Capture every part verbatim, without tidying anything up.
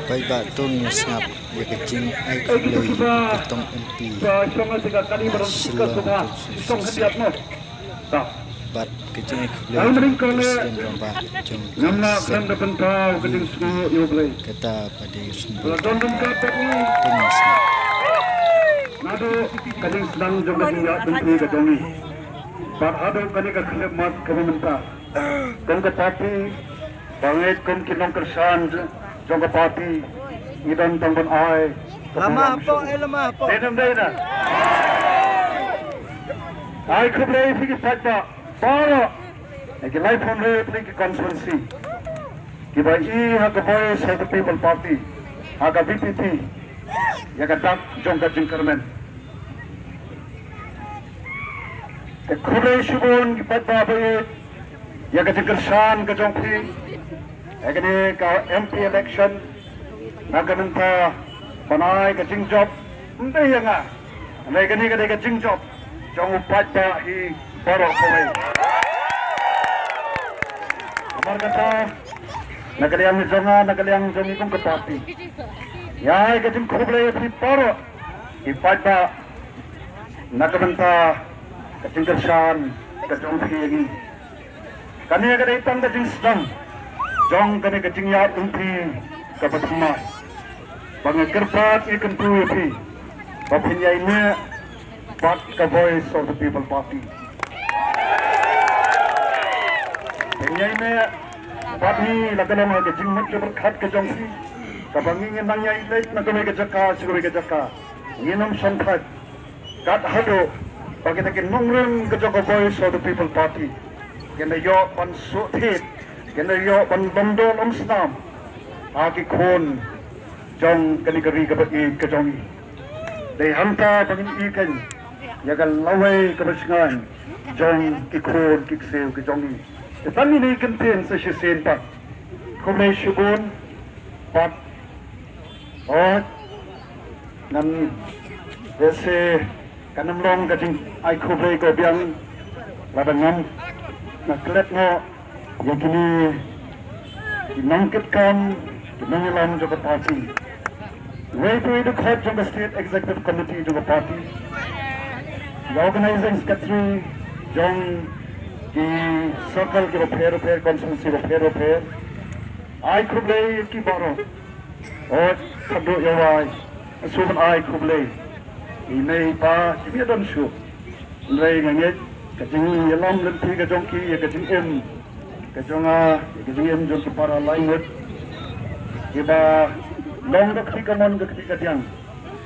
Paidbah, to ngin sngap ïa ka jingai khublei ka tong M P na Shillong constituency bad ka jingai khublei ka President rangbah jong ka seng U D P, kata pat dei u symbol. To ngin sngap. Naduh ka jingsdang jong ka jingïaid lynti ka jong ngi bad haduh kane ka khyllipmat kaba mynta, kum ka party, ba ngi kum ki nongkyrshan jong ka party, ngi don tang ban ai ka burom shuh. Dei ne ym dei? Ai khublei ïa phi ki paidbah baroh, na ki laiphew hynriew tylli ki constituency, kiba i ha ka Voice of the People Party, ha ka V P P, ïa ka dak jong ka jingkyrmen. Te khublei shibun ki paidbah ba ïeit ïa ka jingkyrshan ka jong phi ïa kane ka M P election na ka bynta ban ai ka jingjop. Ym dei ïa nga, hynrei kane ka dei ka jingjop jong u paidbah hi baroh kawei. Namar kata, na ka liang jong nga, na ka liang jong ngi kum ka party, ïa ai ka jingkhublei ïa phi baroh ki paidbah na ka bynta ka jingkyrshan ka jong phi ïa ngi. Kane ka dei tang ka jingsdang jong kane ka jingïaid lynti kaba thymmai, ba nga kyrpad, nga kyntu ïa phi ba phin ïaineh bad ka Voice of the People Party. Phin ïaineh bad ngi la ka long ka jingmut ka pyrkhat ka jong phi, kaba ngi ngin nang ïaid leit na kawei ka jaka sha kawei ka jaka, ngin ym shongthait. Kat haduh ba kita ki nongrim ka jong ka Voice of the People Party kin da ïoh ban suk thied, kin da ïoh ban bam dol ym snam ha ki khun jong kane ka ri kaba ïeit ka jong ngi. Dei hangta ba ngin ïohi ïa ka lawei kaba shngaiñ jong ki khun ki ksiew ki jong ngi. Te tang ine i kyntien sa shisien pat. Khublei shibun pat. Oi, ngan, lehse kan ym long ka jingai khublei kaba biang lada ngam, nga klet noh ïa kine ki nongkitkam, ki nongïalam jong ka party, wei pa wei dkhot jong ka State Executive Committee jong ka party, ki Organizing Secretary jong ki circle kiba pher bapher, constituency bapher bapher. Ai khublei ïa ki baroh. Oi, khadduh ïa wai, nga shu ban ai khublei. I mei i pa kim ïadon shuh, hynrei nga ngeit ka jingïalam lynti ka jong ki ïa ka jingim ka jong nga, ïa ka jingim jong ki para lai ngut kiba long ka kti kamon ka kti kadiang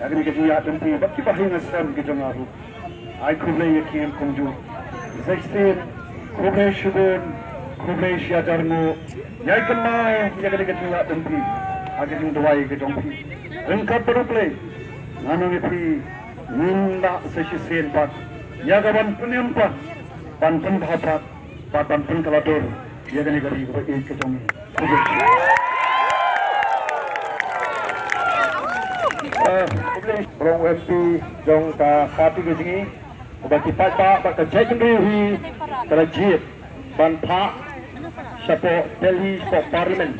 ha kane ka jingïaid lynti bad kiba ha ïing ha sem ki jong nga ruh. Ai khublei ïa ki kumjuh. Sa shisien, khublei shibun, khublei shi hajar nguh. Ïai kynmaw ïa kane ka jingïaid lynti ha ka jingduwai ka jong phi. Ryngkat bad U Blei, nga ong ïa phi, ngin lah sa shisien pat ïa ka ban pynim pat, ban pynbha pat, bad ban pynkylla dur ïa kane ka ri kaba ïeit ka jong ngi. Eh, khublei, u M P jong ka party ka jong ngi, uba ki paidbah bad ka jaitbynriew hi ka la jied ban phah shapoh Delhi, shapoh Parliament,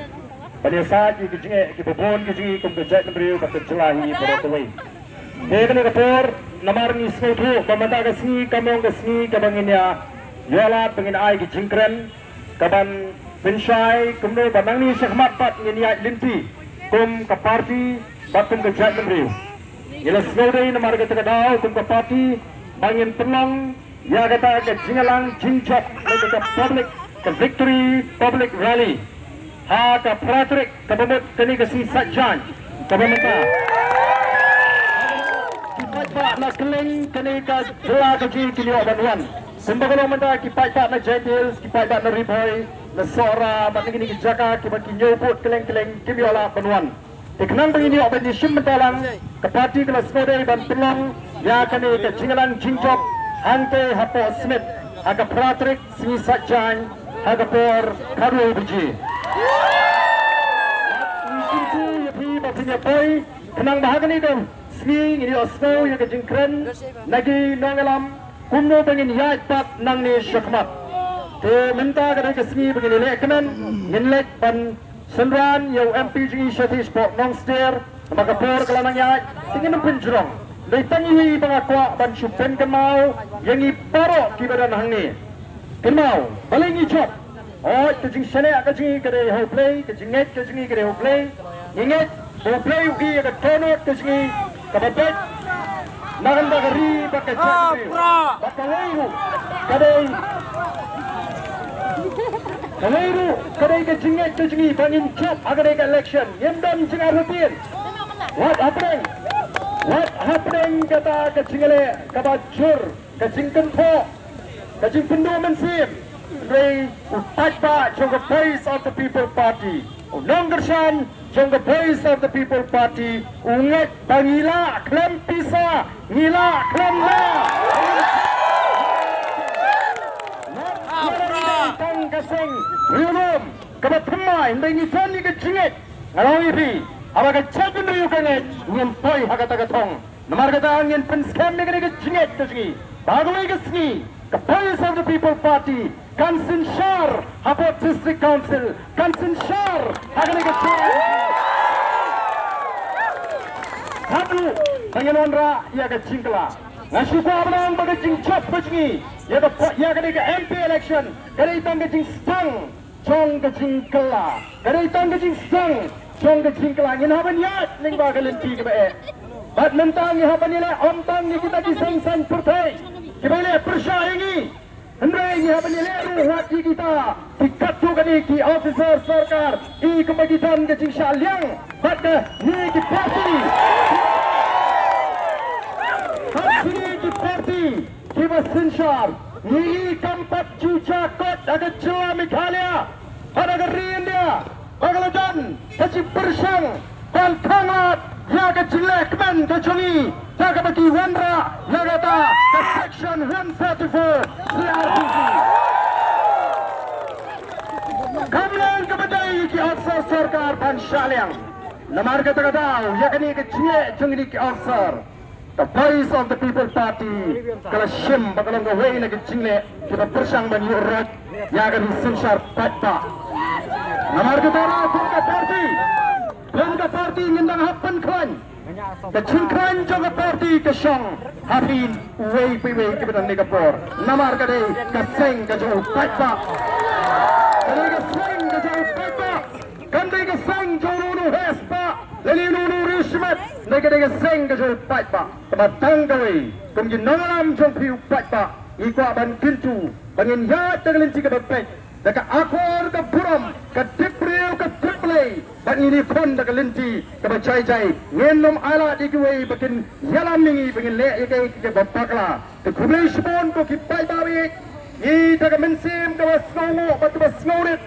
ban ïasaid ïa ki jingeh kiba bun ka jong ngi kum ka jaitbynriew bad ka jylla hi baroh kawei. Te kane ka por, namar ngi sngewthuh ba mynta ka sngi kam long ka sngi kaba ngin ïa ïoh lad ba ngin ai ki jingkren, kaban pynshai kumno ba nangne shakhmat pat ngin ïaid lynti kum ka party bad kum ka jaitbynriew. Ngi la sngewdei namar kata ka daw kum ka party ba ngin pynlong ïa kata ka jingïalang jingjop, kata ka public, ka victory public rally ha ka phra tarik kaba mut kane ka sngi Saitjaiñ kaba mynta. Ki paidbah na kylleng kane ka jylla ka jong ngi kin ïoh ban wan. Kumba ka long mynta ki paidbah na Jaintia Hills, ki paidbah na Ri Bhoi, na Sohra bad na kine ki jaka kiba ki ñiew vote kylleng kylleng kim ïoh lad ban wan. Te khnang ba ngin ïoh ban ïashim bynta lang, ka party ka la sngewdei ban pynlong ïa kane ka jingïalang jingjop hangtei hapoh Smit ha ka phra tarik sngi Saitjaiñ ha ka por khatwei baje. Ngi kyntu ïa phi ba phin ïa poi khnang ba ha kane ka sngi ngin ïohsngew ïa ka jingkren na ki nongïalam kumno ba ngin ïaid pat nangne shakhmat. Te mynta ka dei ka sngi ba ngin ïaleh kmen, ngin leit ban Synran ïa u M P jong ngi Shathish Pok Nongstier, namar ka por ka la nang ïaid, te ngin ym pynjrong. Dei tang iwei ba nga kwah ban shu pynkynmaw ïa ngi baroh kiba don hangne. Kynmaw, balei ngi jop? Hooid, ka jingshaniah ka jong ngi ka dei ha U Blei, ka jingngeit ka jong ngi ka dei ha U Blei. Ngi ngeit ba U Blei u ïohi ïa ka dohnud ka jong ngi kaba beit na ka bynta ka ri bad ka jaitbynriew. Bad kawei ruh ka dei, kawei ruh ka dei ka jingngeit ka jong ngi ba ngin jop ha kane ka election. Ngim don jingartatien. Wat hapdeng, wat hapdeng kata ka jingleh kaba jur, ka jingkynthoh, ka jingpynduh mynsiem. Hynrei u paidbah jong ka Voice of the People Party, u nongkyrshan jong ka Voice of the People Party, u ngeit ba ngi lah khlem pisa, ngi lah khlem la. Tang ka seng Ri Lum kaba thymmai, hynrei ngi don ïa ka jingngeit. Nga la ong ïa phi, haba ka jaitbynriew ka ngeit, ngin poi ha kata ka thong. Namar kata ngin pynskhem ïa kane ka jingngeit ka jong ngi ba kawei ka sngi ka Voice of the People Party kan synshar hapoh District Council, kan synshar ha kane ka jingngeit. Haduh ba ngin wanrah ïa ka jingkylla. Nga shu kwah ban ong ba ka jingjop ka jong ngi ïa ka, ïa kane ka M P election ka dei tang ka jingsdang jong ka jingkylla. Ka dei tang ka jingsdang jong ka jingkylla. Ngin hap ban ïaid lyngba ka lynti kaba eh. Bad mynta ngi hap ban ïaleh ym tang ïa kita ki seng saiñ pyrthei kiba ïaleh pyrshah ïa ngi, hynrei ngi hap ban ïaleh ruh wat ïa kita ki katto katne ki officer sorkar, ki kumba ki don ka jingshah liang bad kine ki party. Bad kine ki party kiba synshar, ngi i kam pat ju jia kot ha ka jylla Meghalaya bad ha ka ri India ba ka la don ka jingpyrshang ban khanglad ïa ka jingleh kmen ka jong ngi da kaba ki wanrah na kata ka Section one forty-four C R P C. Kam long kaba dei ki officer sorkar ban shah liang. Namar kata ka daw ïa kane ka jingleh jong kine ki officer, ka Voice of the People Party ka la shim ba ka long kawei na ki jingleh kiba pyrshang ban ïuh rot ïa ka jingsynshar paidbah. Namar kata ruh kum ka party, kum ka party ngin dang hap pynkhlaiñ. Ka jingkhlaiñ jong ka party ka shong ha phi uwei pa uwei kiba don ha kane ka por. Namar ka dei ka seng ka jong u paidbah. Ka dei ka seng ka jong u paidbah. Kam dei ka seng jong uno uno u heh spah lane uno uno u riewshimet, hynrei ka dei ka seng ka jong u paidbah. Kaba tang kawei kum ki nongïalam jong phi u paidbah, ngi kwah ban kyntu ba ngin ïaid da ka lynti kaba beit, da ka akor ka burom, ka tip briew ka tip Blei, bad ngin ïakhun da ka lynti kaba jai jai. Ngin ym ailad ïa kiwei ba kin ïalam ïa ngi ba ngin leh ïa kaei kaei kaba bakla. Te khublei shibun ko ki paidbah, ngi da ka mynsiem kaba sngewnguh bad kaba sngewrit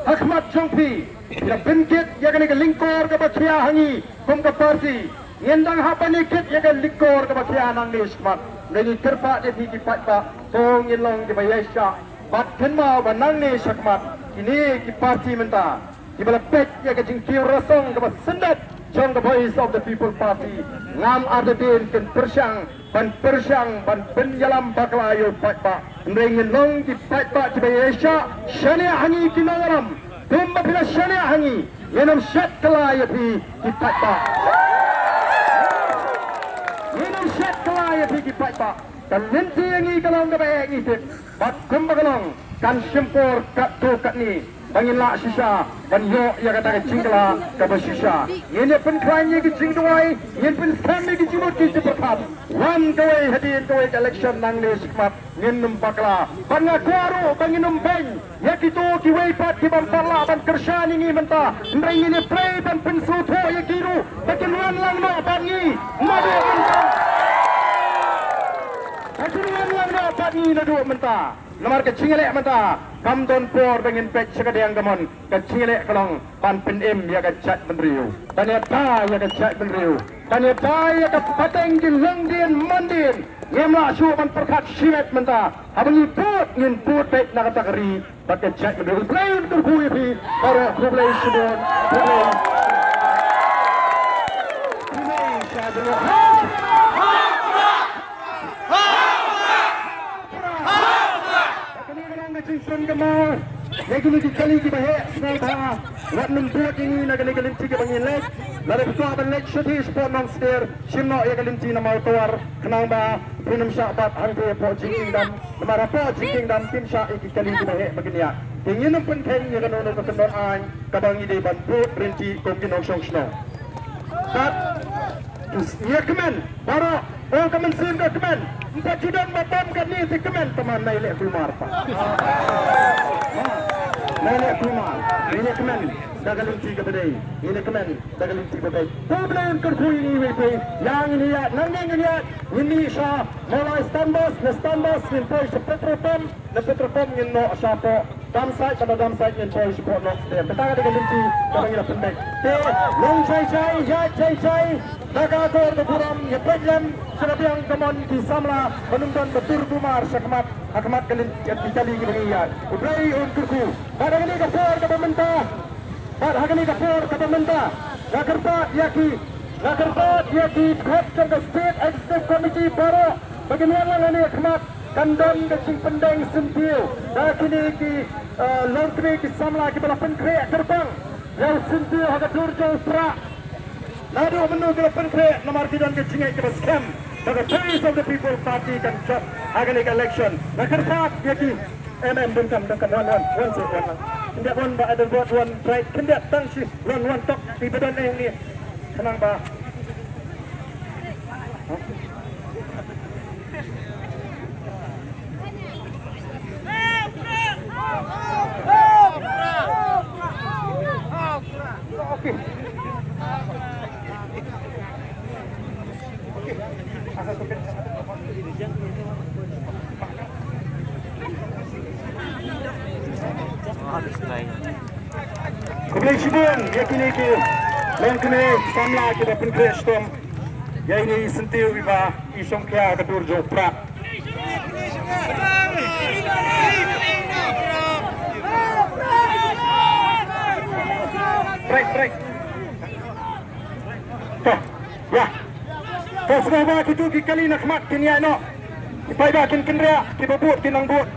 ha khmat jong phi, phi la pynkit ïa kane ka lyngkor kaba khia ha ngi kum ka party. Ngin dang hap ban ïa kit ïa ka lyngkor kaba khia nangne shakhmat. Ngi kyrpad ïa phi ki paidbah, to ngin long kiba ïaishah bad kynmaw ba nangne shakhmat kine ki party mynta kiba la peit ïa ka jingkiew rasong kaba syndet jong ka Voice of the People Party, ngam artatien kin pyrshang ban pyrshang ban pynïalam bakla ïa u paidbah. Hynrei ngin long ki paidbah kiba ïaishah shaniah ha ngi ki nongïalam. Kumba phi la shaniah ha ngi, ngin ym shet kylla ïa phi ki paidbah. Ngin ym shet kylla ïa phi ki paidbah. Ka lynti ïa ngi ka long kaba eh ngi tip. Bad kumba ka long kan shim por katto katne ba ngin lah shisha ban ïoh ïa kata ka jingkylla kaba shisha. Ngin ïa pynkhlaiñ ïa ki jingduwai, ngin pynskhem ïa ki jingmut ki jingpyrkhat. Wan kawei hadien kawei ka election nangne shakhmat, ngin ym bakla. Bad nga kwah ruh ba ngin ym beiñ ïa kito kiwei pat ki bym pat lah ban kyrshan ïa ngi mynta. Hynrei ngin ïa trei ban pynsngewthuh ïa ki ruh ba kin wan lang noh bad ngi naduh mynta. Ba kin wan lang noh bad ngi naduh mynta. Namar ka jingïaleh mynta kam don por ba ngin peit sha ka diang ka mon. Ka jingïaleh ka long ban pynim ïa ka jaitbynriew, ban ïada ïa ka jaitbynriew, ban ïada ïa ka pateng jylliew dien mandien. Ngim lah shuh ban pyrkhat shimet mynta. Haba ngi bud, ngin bud beit na kata ka ri bad ka jaitbynriew. U Blei un kyrkhu ïa phi baroh. Khublei shibun. Khublei. Khublei shibun. Kane ka long ka jingpynkynmaw ïa kine ki kali kiba heh sngewbha. wat nym bud ïa ngi na kane ka lynti kaba ngin leit. Lada phi kwah ban leit shathie shapoh Nongsder, shim noh ïa ka lynti na Mawtawar, khnang ba phin ym shah bat hangtei hapoh Jingkieng Dam. Namar hapoh Jingkieng Dam kin shah ïa ki kali kiba heh ba kin ïaid. Te ngin ym pynkheiñ ïa kano kano ka kyndon aiñ kaba ngi dei ban bud ryntih kum ki nongshong shnong. Bad ïa kmen baroh, oh ka mynsiem ka kmen. Ym pat ju don ba bam kane te kmen, tangba nai leh kulmar pat. Nai leh kulmar, nai leh kmen da ka lynti kaba dei, nai leh kmen da ka lynti kaba dei. To Blei un kyrkhu ïa ngi iwei pa iwei. Ïa ngin ïaid, nangne ngin ïaid, ngin mih sha Mawlai Stan Bus, na Stan Bus ngin poi sha petrol pump, na petrol pump ngin noh shapoh Dump site, kata Dump site ngin poi shapoh Nongsder. Kata ka dei ka lynti kaba ngi la pynbeit. Te long jai jai, ïaid jai jai na ka akor ka burom, ïa peit lem sha ka biang ka mon ki samla, ban ym don ba tur kulmar shakhmat, ha khmat ka lynti, ki kali kiba ngi ïaid. U Blei un kyrkhu. Bad ha kane ka por kaba mynta, bad ha kane ka por kaba mynta, nga kyrpad ïa ki, nga kyrpad ïa ki dkhot jong ka State Executive Committee baroh ba kin wan lang hangne ha khmat. Kan don ka jingpyndeng syntiew da kine ki, eh, longkmie ki samla kiba la pynkhreh kyrpang ïa u syntiew ha ka dur jong u Prah. Naduh mynno ki la pynkhreh, namar ki don ka jingngeit kaba skhem ba ka Voice of the People Party kan jop ha kane ka election. Nga kyrpad ïa ki, em, em, donkam, donkam, wan, wan, wan, seh, wan, wan. Khyndiat wan, Bah Adelbert, wan, right, khyndiat tang shi, wan, wan, tok, ki ba don eh ni. Khnang ba Khublei shibun ïa kine ki longkmie samla kiba pynkhreh shitom ïa ine i syntiew iba i shongkhia ha ka dur jong u Prah. Break, break. To, ïa. To, sngewbha kito ki kali na khmat kin ïaid noh. Ki paidbah kin kynriah, kiba bud kin nang bud.